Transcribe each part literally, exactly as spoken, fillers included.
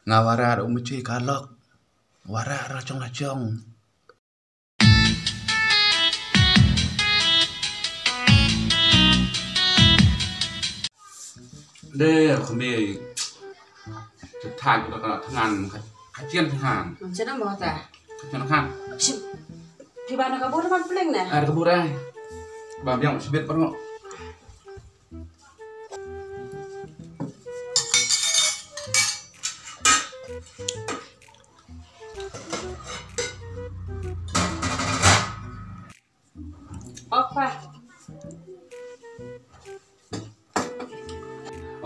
Nga wara da u miji ka lok. Wara ra jong la jong. De, kami. Cetak kita kena tangan. Kacian tangan. Macam mana ta? Kacian tangan. Cim. Di mana kabur man peling ne? Ada kabur ai. Ba biang sibit perlu. Opa.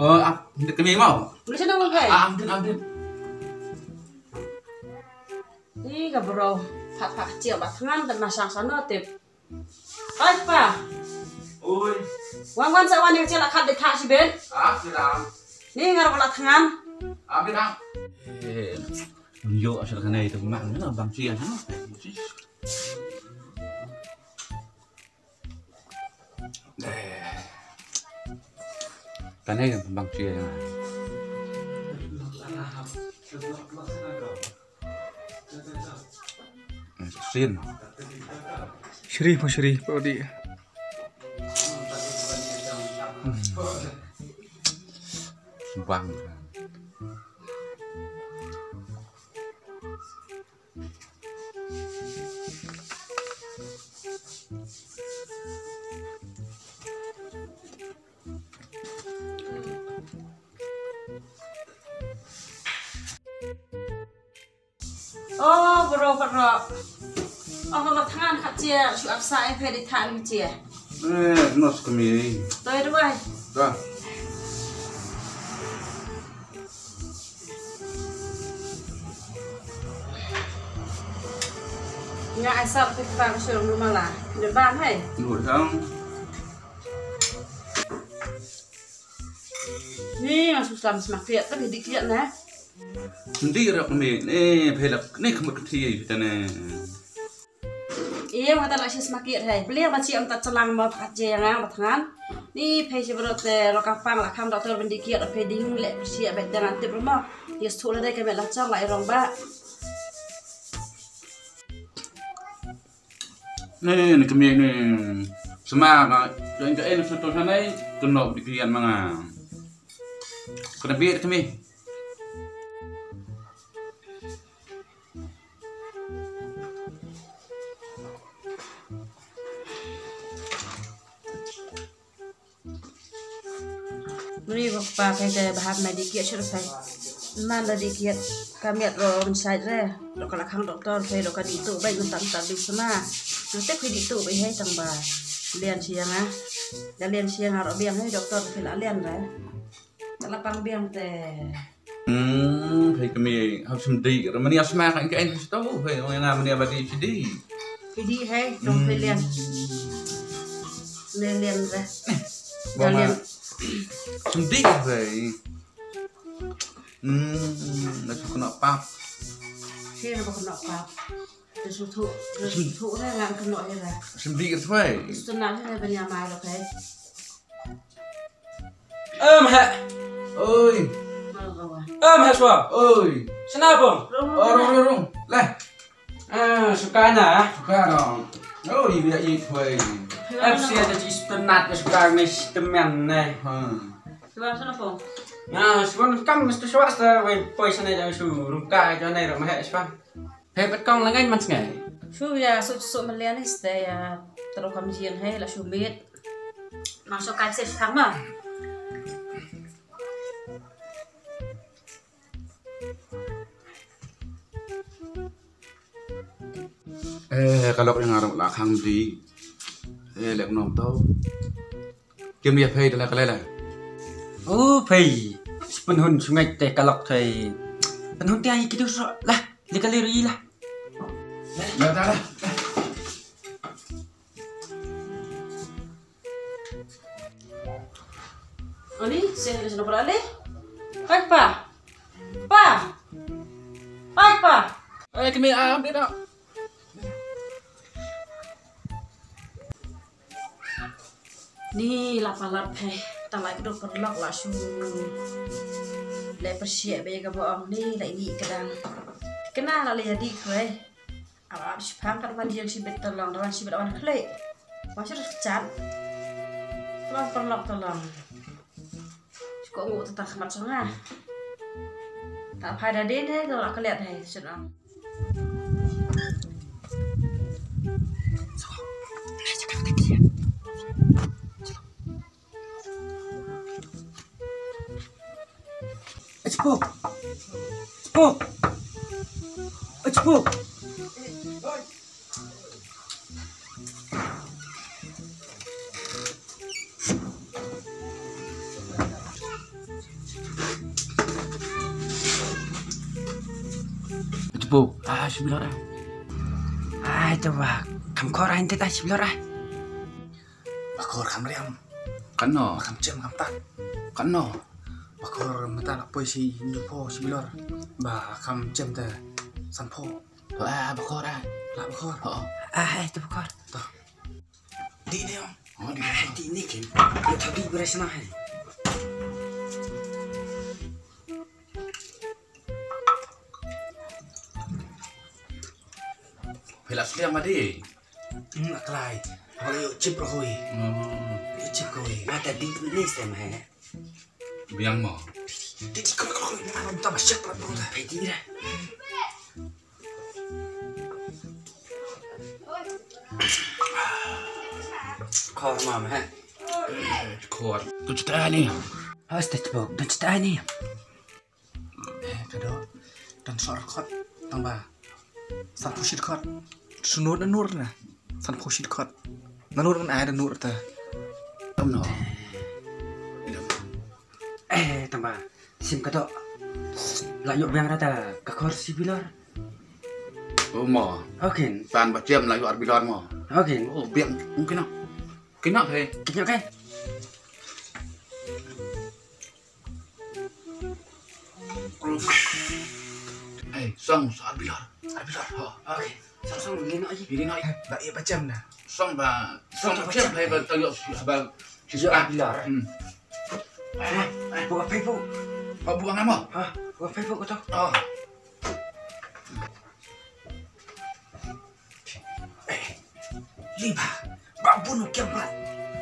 Oh, ap, ndik kami mau. Boleh sana mau kai? Ah, ambil, ambil. Ni ka bro, pat pat cia ba tangan dan masang sana tip. Oi pa. Oi. Wan wan sa wan ni ka cia la khat de thak si ben. Ah, siram. Ni ngar ba la tangan. Ambil ah. Eh, yo asal kana itu mak na bang cia na. Kan hai bang cia. Sin. Shri po shri po di. Bang. Oh, bro, bro. Oh, ma thangan khat cia, shu ap sa ai phe di than cia. Eh, nos kami. Toi duai. Dah. Nga ai sap phi kpang shu rumah lah. Ni bang hai. Ngut dang. Ni nga shu slam smak piat tapi di kiat na. Ndi rak me ne phelak ne khamut kthi ta ne. Iya, mata la shi smakit hai. Beli ba chi am ta chalang ma phat je nga ba thangan. Ni phei shi bro te ro ka pang la khang doktor bendi kiat phei ding le shi ba tang an tip mo. Yes thu la dai ka me la chang la i rong ba. Ni ni kami ni. Sma ka dan ka en sa to sanai kenop di kiat manga. Kena biat kami. Mri bok pa kai kai bahap na di kiat shur kai. Nan da di kiat kamiat ro on side re. Ro ka la khang doktor kai ro ka di tu bai ntan tan di sma. Nang te kai di tu bai hai tang ba. Lian siang ah. Da lian siang ah ro biang hai doktor kai la lian re. Ka la pang biang te. Hmm, phei kami hap sim di. Ramani asma ka ka en sto phei ong na mani abadi sidi. Sidi hai dong phei lian. Lian lian re. Bama. Lian. Sim di phei. Hmm, na su kena pap. Sih na kena pap. Te su thu, te su thu re ngan kena he re. Sim di phei. Sto na he re banya mai lo phei. Em he. Oi. Em he swa. Oi. Sna pong. Oh, rong rong rong. Leh. Ah, suka na. Suka rong. Oh, i bia i thwei. F C ada ci stunat suka ni stemen ne. Ha. Swa sna pong. Na swan kam mesti swa sta wei poi sana jang su rungka jang nai ram he swa. He bet kong la ngai man sngai. Shu ya su su melian ni ste ya terus kam jin he la shu mit. Nang shu kai se sang ma. Eh, ka lok ïa nga ruh la khang di. Eh, lek nom tau. Kim ïa phei da la ka la. Oh, phei. Spen hun sungai te ka lok phei. Pen hun te ai kitu so lah. Li ka li ri lah. Ya ta lah. Ani, seh ni sana pula leh. Hai pa. Pa. Hai pa. Hai kami am dia nak. Ni la palat he. Tang lai kedo perlok la shu. Leh pyrshah ba ïa kaba ong ni la ïa ka dang. Kena la leh ïa di kwai. Aw aw shipang kat wan jiang shibit talong, wan shibit wan khlei. Wan shibit chat. Wan paralok talong. Shiko ngu tata khmat sanga. Ta phai da den he, to la kaliat he, shit ong. Achipo! Achipo! Achipo! Achipo! Ah, shi Bilor ah. Ai, to ba kham khor ah, hynte ta shi Bilor ah. Ba khor kham riam. Kano? Ba kham chem kham tat. Kano? Ba khor mynta la poi shi hynñiew phew shi Bilor. Ba kham chem te san phew. To, ah, ba khor ah. La ba khor. Oh. Ah, eh, to ba khor. To. Di ne ong. Oh, di. Ah, di ne kin. Yo, to di beres na hai. Phi la sliang ma di. Hmm, aklai. Haba ïoh chip ruh hoi. Hmm. Ïoh chip hoi. Nga ta di ni sem he. Biang mo. Di di ko ko na ta ba shek pra bro da. Phi di da. Khor mam he. Khor. Tu chita ni. Has ta chipok. Tu chita ni. Eh, ka dok. Don sor kot tang ba. San phew shi kot. Sunut na nur na. San phew shi kot. Na nur na ai na nur ta. Tam no. Eh, tang ba. Sim ka dok. La ïoh biang ra ta ka khor shi Bilor. Oh, mo. Okay. San ba chem la ïoh ar Bilor mo. Okay. Oh, biang. Mungkin no. Kino he. Kino he. Hey, song, song, ar Bilor. Ar Bilor. Oh, okay. Song, song, lino aji. Lino aji. Ba, ïa ba chem na. Song ba, song ba chem, ba, ba, ba, ba, ar Bilor. Hmm. Eh, eh. Buka pay po. Ba buka ngamo? Ha, buka pay po ko to. Oh. Eh, liba, ba bun u kiam pat.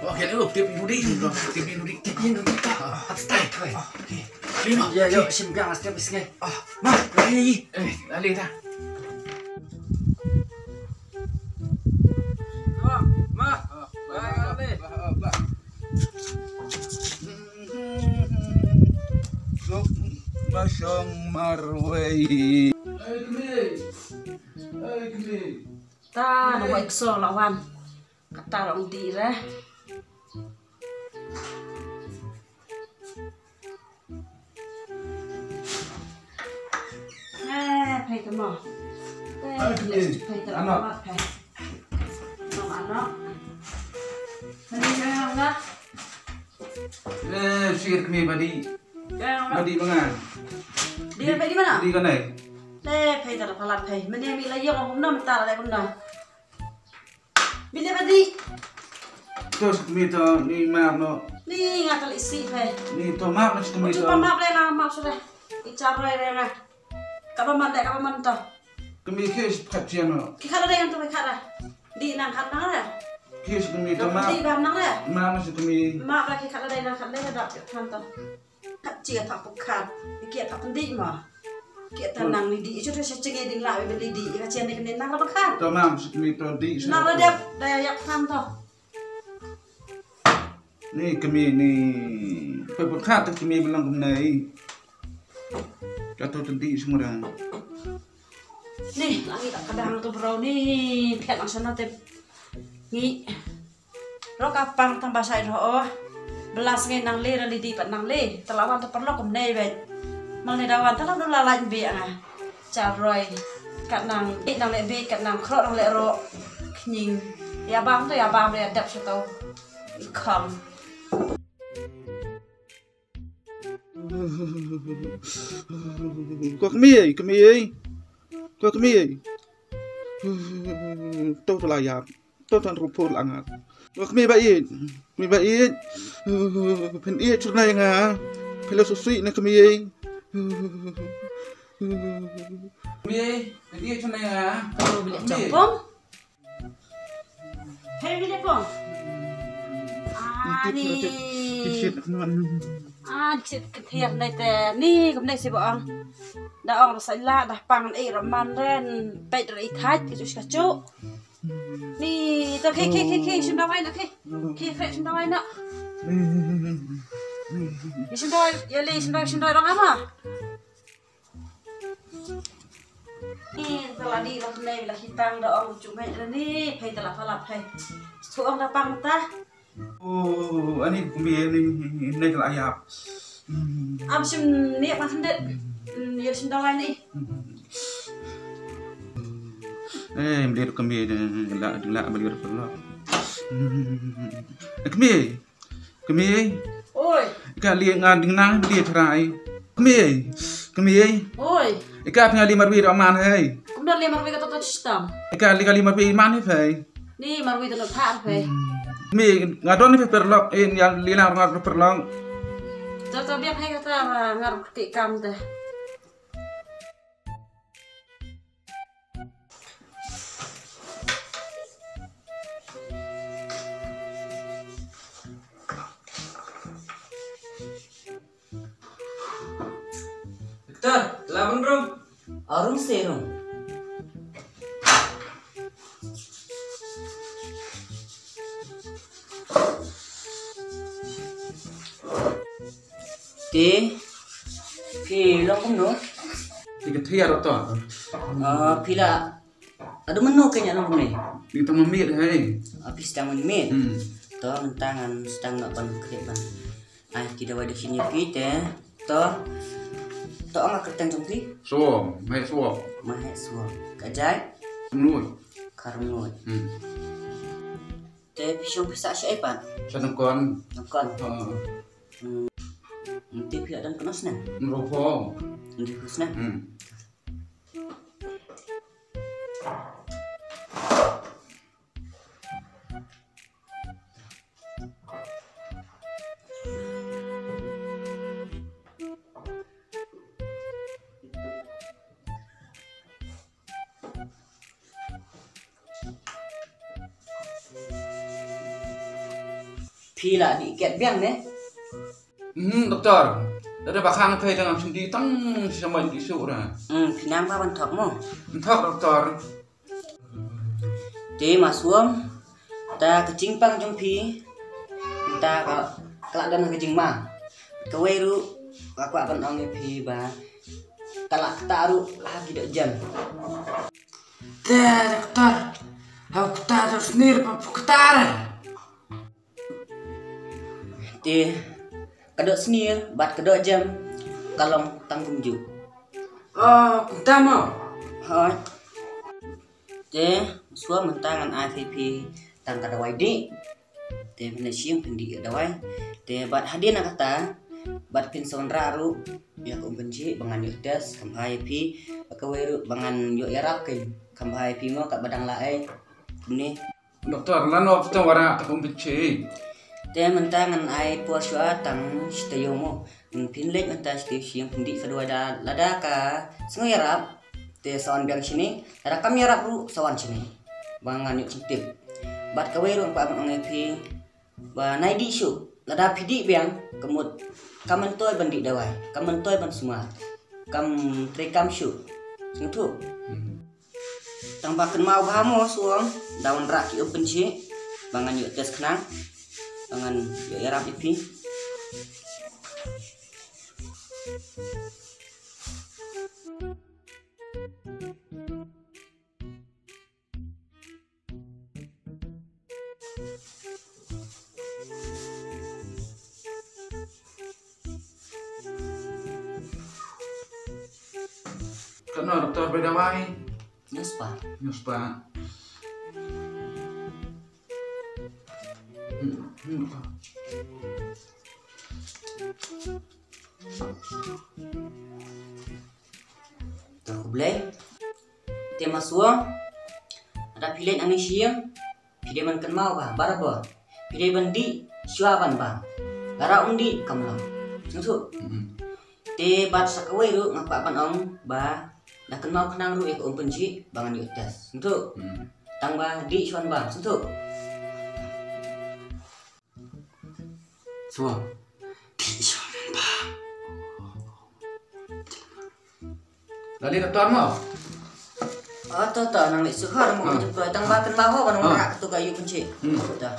Oh, kiam lu, kiam lu di, kiam lu di, kiam lu di. Ah, ah, stai, stai. Ah, okay. Liba. Ya, ya, sim kiam, stai, stai. Ah, ma, lagi. Eh, lagi dah. Ma, ma, ah, lagi. Sok ba shong marwei. Ai, kmie. Ai, kmie. Ta, na wai kso la wan. Kata long di re. Eh, phai tamo. Eh, phai tamo. Ano? Ano, ano? Mani yang na. Eh, sir kami badi. Badi manga. Dia badi mana? Di kanai. Le, phai tara palat phai. Mani mi la yong kumna mata la kumna. Bini badi. Tos kami to ni map no. Ni nga tal isi phai. Ni to map no kami to. Map le na map sudah. Icha roi re nga. Kaba man de kaba man to. Kami kis phat chiano. Ki khala de ngan to khala. Di nang khat nang re. Kis kami to map. Di bam nang re. Map no kami. Map la ki khala de nang khat de dap khat to. Khat chi ka thak pukhat. Ki thak pyndik ma. Ki ta nang ni di. Ichu tu sha chingi ding la wi beli di. Ka chi ni kene nang la pukhat. To mam sut mi to di. Nang la dep da yak tham to. Ni kami ni. Pukhat to kami bilang kami ni. Ka to tadi semua. Ni, la ngi ka dang tu bro ni, phet nang sana te. Ngi. Ro ka pang tang ba sai ro. Belas ngi nang le, ra li di pat nang le. Te la wan te paralok kum nei bet. Mang ne da wan te la dula lain be nga. Cha roi. Kat nang, nang le be, kat nang kro nang le ro. Kning. Ya bam tu, ya bam le, dep sa tu. Kham. Ko kmie, kmie. Ko kmie. To to la yap. To to rupo la ngat. Ko kmie ba it. Kmie ba it. Phin it churnai nga. Phin la susi na kmie. Mei, ka dei chuna ya. Pom. Hei, Mei, pom. Ah, ni. Ah, chit ka thiah nai te. Ni, kam nai si ba ong. Da ong sa la, da pang ei ra man ren. Peit ra i thait, ka chu ka chu. Ni, to khi, khi, khi, khi, shim dawai na khi. Khi, khi, shim dawai na. Khi shim dawai, ya li, shim dawai, shim dawai dong ama. Ni, tala di lah nei lah hitang da ong chu mai ni, phai tala pala phai. Thu ong da pang ta. Oh, ani kumi ni, ni tala yap. Am shim ni ma khandet. Hmm, ya shim dawai ni. Eh, mli kumi ni la la mli perlu. Kumi. Kumi. Oi. Ka li nga ding nang li trai. Kumi. Kumi. Oi. Ika phi nga li marwi da man hei. Kumno li marwi ka to to chistam. Ika li ka li marwi man hei phai. Ni marwi to no thar phai. Kumi nga don ni perlok in ya li lang nga perlok. To to biang hei kata nga ruk ti kam te. Doktor, la ban rung. Arung serung. Te, phi long kumno? Phi ka thia doktor. Ah, phi la Adu mano kenya nong ne? Ni tang mamit hai. Apis tang mamit. Hmm. To mentang an stang nak ban kre ban. Ai ki dawai da sini pi te. To. To ang kerteng jong pi. So, mai so. Mai so. Kajai. Nut. Karnut. Hmm. Te pi shong pi sa shi ai pat. Sa nangkon. Nangkon. Ha. Hmm. Nanti pi adan kena senang. Nropo. Nanti kena senang. Hmm. Phi la dih kiat biang ne? Hmm, doktor. Lada ba khang thei tang am sindi tang shamai di su ra. Hmm, phi nang ba ban thok mo? Ban thok, doktor. Te ma suam, ta ka jingpang jong phi, ta ka, ka la don ha ka jingma. Kawei ruh, ka kwah ban ong ïa phi ba, ka la kata ruh ha ki doh jem. Te doktor, ha kata doh snir pa kata. Te ka doh snir bad ka doh jem ka long tang kumjuh. Oh, kumta mo? Hooid. Te shuwa mynta ngan ai phi tang ka dawai dih. Te phin leit shim phin dih ïa ka dawai. Te bad hadien kata bad phin sa wanrah ruh ïa ka umpynshih ba ngan ïoh test kham bha ïa phi. Kawei ruh ba ngan ïoh ïarap kein kham bha ïa phi mo katba dang la ei. Kumne. Doktor, lano phi tang wanrah ta ka umpynshih? Te mynta ngan ai por shuwa tang shi taïew mo. Phin leit mynta shi taïew shim phin dih ka dawai da lada ka sngew ïarap. Te sa wan biang shane, lada kam ïarap ruh sa wan shane. Ba ngan ïoh jingtip. Bad kawei ruh nga kwah ban ong ïa phi ba nai dih shuh, lada phi dih biang ka mut kam myntoi ban dih dawai, kam myntoi ban sumar, kam treikam shuh. Sngewthuh? Hmm. Tang ba kynmaw bha mo shuwa, da wanrah ki umpynshih ba ngan ïoh test khnang ba ngan ïoh ïarap ïa phi. Katno doktor, bei dawai? Nuspa. Nuspa. Hmm, hmm. To khublei. Te ma shuwa, lada phi leit nangne sha ïing, phi dei ban kynmaw ba barabor phi dei ban dih shuwa ban bam. Lada ym dih kam long. Sngewthuh? Mm-mm. Te bad sa kawei ruh nga kwah ban ong ba da kynmaw khnang ruh ïa ka um pynjih ba ngan ïoh test. Sngewthuh? Hmm. Tang ba dih shuwa ban bam, sngewthuh? Shuwa. Dih shuwa ban bam. Lali doktor mo? Oh, to, to, nang leh suhar mo. Hmm. Jemput, tang ba kynmaw ho ba nang. Hmm. Rak tu ka ïoh pynjih. Hmm. To.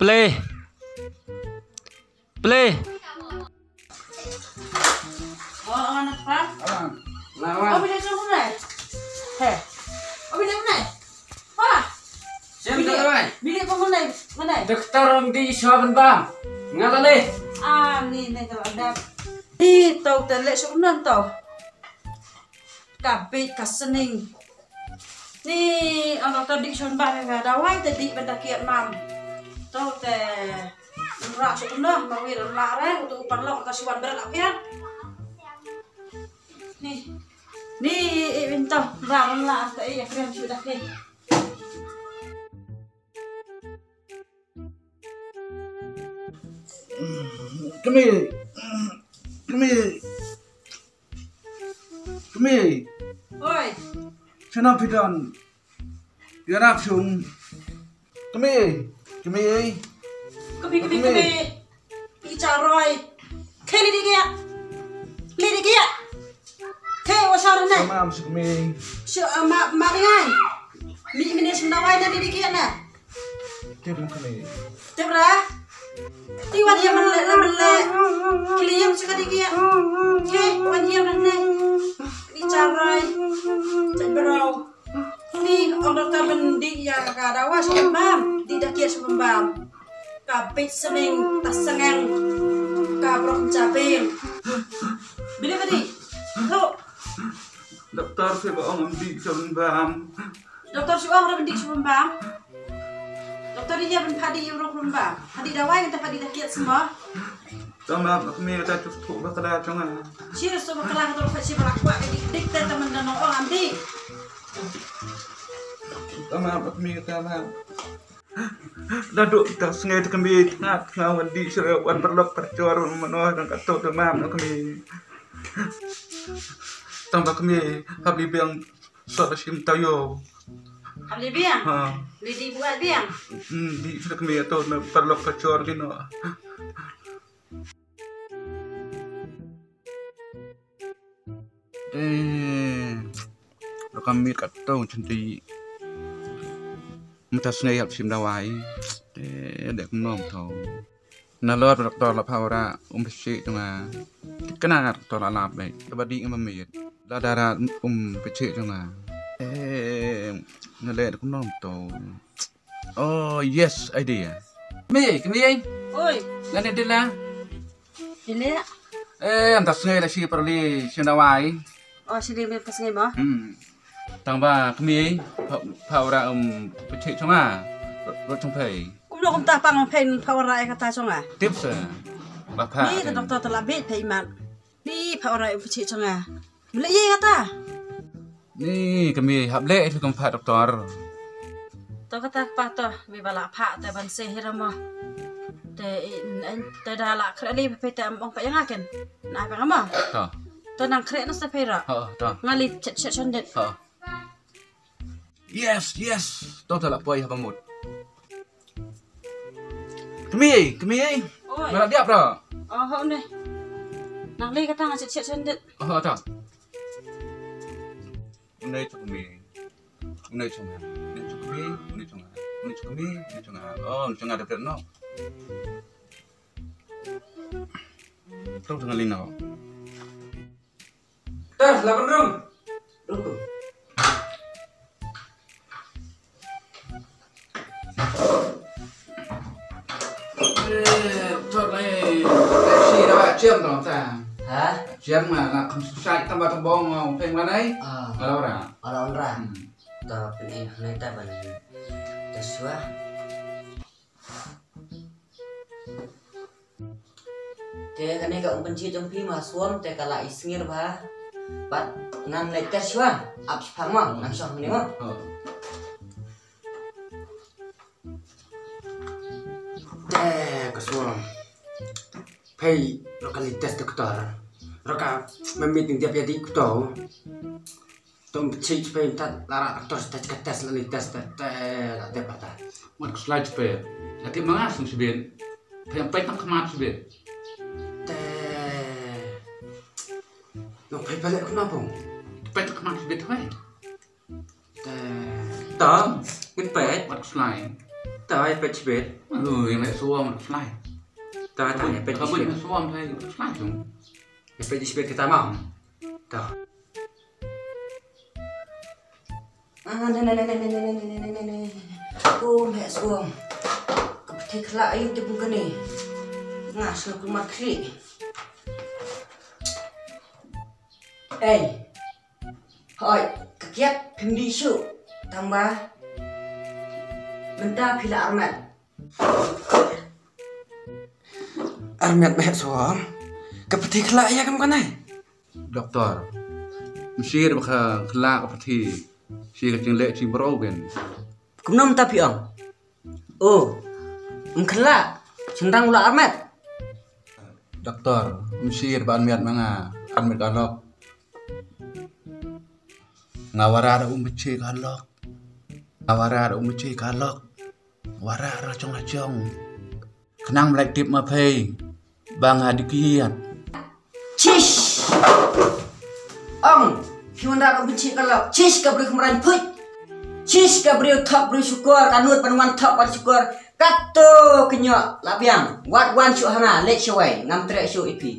Play. Play. Oh, oh, anak pa? Lawan. Oh, bilik sung nai. He. Oh, bilik nai. Pa. Siapa bilik, lawan? Bilik kong nai, nai. Doktor ong dih shuwa ban bam. Nga la leh. Ah, ni, ni, kalau ada. Ni, tau te leh sung nan tau. Ka bit ka sning. Ni, ong doktor dih shuwa ban bam, ka dawai te dih ban da kiat mam. Tau te. Nra shu kumno, ma wir la re, utu u paralok ka shu wan bret la pia. Ni. Ni, i, i, winto, nra ram la, ta i, ya krem shu dak ni. Kmie. Kmie. Kmie. Oi. Shano phi don? Ïarap shum. Kmie. Kmie. Kmie, kmie, kmie. Pi charoi. Khe li dih kiat. Li dih kiat. Khe wa shar ne. Mam shu kmie. Shu, ah, ma, ma ngai. Mi, mi ne shim dawai na li dih kiat na. Tip kmie. Tip ra. Ti wan ïa man le, man le. Kli ïa shu ka dih kiat. Khe wan ïa man le. Pi charoi. Chat bro. Ni ong doktor ban dih ïa ka dawa shu bam, dih da kiat shu bam. Ka bit sning ta sngeng ka brok cha bem. Bile ka dih. Tho. Doktor shu ba ong dih shu bam. Doktor shu ong ban dih shu bam. Doktor ïa ban pha dih ïa brok bam. Pha dih dawa ngan ta pha dih da kiat semua. Tama kmie ta tu tu bakla chonga. Shi tu bakla ka tu pha shi bakla kwa dih dih ta ta man da no ong am dih. Tama ba kmie ta ma. Da duk ta sngi ta kmie nga nga wan dih shuwa wan paralok parchor wan mano dang ka to ta ma kmie. Tang ba kmie hap li biang sot shim tayo. Hap li biang? Ha. Li dih buat biang? Hmm, dih shuwa kmie to na paralok parchor kino. Eh, lo ka miet ka tong chynti. Mynta sngi hap shim dawai. Eh, dek mnom tong. Na lor doktor la pha ura um phi shi tunga. Kit kana doktor la lap bai. Taba dih ngam miet. La dara um phi shi tunga. Eh, na le dek mnom tong. Oh, yes, idea. Kmie, kmie. Oi. Lane dila. Dila. Eh, anta sngi la shi parli shi dawai. Oh, shi dawai pas sngi mo. Hmm. Tang ba kmie pha, pha ura um phi shi chonga. Ro chong phai. Kumno kumta pang phai pha ura e kata chonga. Tips. Ba pha. Ni ta doktor ta la bit phai man. Ni pha ura um phi shi chonga. Mlei ye kata. Ni kmie hap leh itu kam pha doktor. To kata pa to mi bala pha te ban se hira mo. Te in te da la kre li pe te am ong pa yang aken. Na pa ngama. To. To nang kre no se pera. Ho to. Ngali chet chet chondet. Ho. Yes, yes. To ta la poi haba mut. Kmie, kmie. Oi. Mara diap ra. Oh, ho ne. Nang le kata nga chet chet chondet. Oh, ta. Une chok mi. Une chok mi. Une chok mi. Une chok mi. Une chok mi. Une chok mi. Oh, une chok mi ada no. Terus dengan lino. Terus lapan dong. Dong. Eh, terus lagi. Taxi dah macam tu, tak? Ha? Jiang ma nga kham suk shait tang ba tang bong, uh, peng ma nai. Ah. Nga la ora. Ora ora. Hmm. Ta pyn ei hangne ta ban. Ta shuwa. Te kane ka um pynjih jong phi ma Suom te ka la i sngir bha. Bad ngan leit test shuwa. Ap shipang ma ngan shong hangne ma. Oh. Te ka Suom. Phei, ro ka leit test doktor. Ro ka meeting dia pia di doktor. Tom pechik pei tat lara doktor test ka test lani test te te la te pata. Mat kuslai pei. Lati manga sung sibin. Pei pei tang khmat sibin. Te. No pei pele kuna pong. Pei tang khmat sibin hoi. Te. Tam, ngin pei. Mat kuslai. Tai pei sibin. Aduh, yang lek suam mat kuslai. Tai tai pei sibin. Suam tai mat kuslai tu. Pei sibin kita mam. Ta. Ah, ne ne ne ne ne ne ne ne ne ne. Oh, meh suam. Ka pyrthei khla ayu te bun kane. Nga sngap kulmar khlieh. Ei. Hoi, ka kiat phim dih shuh. Tang ba mynta phi la armet. Armet meh suam. Ka pyrthei khla ïa kam kanai. Doktor, msir ba ka khla ka pyrthei. Shi ka jingleh jingbro ken. Kumno mynta phi ong? Oh, mkhla. Shynrang u la armet. Doktor, msir ba armet ma nga, armet ka lok. Nga wara da um bchi ka lok. Nga wara da um bchi ka lok. Wara ra chong ra chong. Khnang mlai tip ma phei. Ba nga dikhiat. Chish! Ong, phi wan da um bchi ka lok. Chish ka briew khmrain phuit. Chish ka briew thok briew shukor, ka nud ban wan thok ban shukor. Kato kynyoh la biang. Wat wan shuh ha nga, leit shawai. Ngam treh shuh ïa phi.